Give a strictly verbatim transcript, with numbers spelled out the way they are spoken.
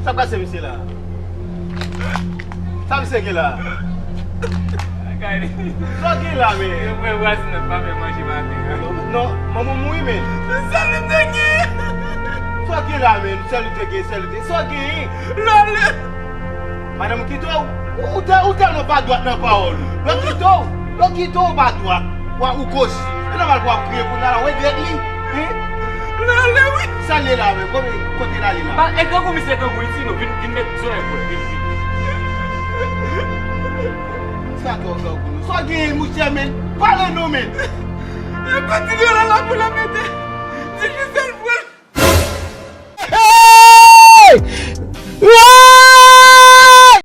Sa k pase misye la? Sa misye gen la? Sa w gen la, men? Yo fè vwazinat pa fè manje maten an. Non, manman mouri, men. Sèl li te gen. Sa w gen la, men? Sèl li te gen, sèl li te. Sa w gen? Lale. Madanm kite w. Ou, ou tè-, ou tèlman pa dwat nan pawòl ou. Lè w kite w, lè w kite w pa dwat. Wa ou goch. E nòmal pou w ap kriye kounye a la, w regrèt li. Hein? Lale, wi. Sa l ye la, men? Kote, kote l ale la? Ba, e grangou misye grangou isi, nou vin, vin met zòrèy pou l, vin, vin, vin. Sa twò grangou, non. Sa w gen, mouche, men? Pale non, men. Yo kontinye la, la pou la mete. Difisil pou l. Hey! Yo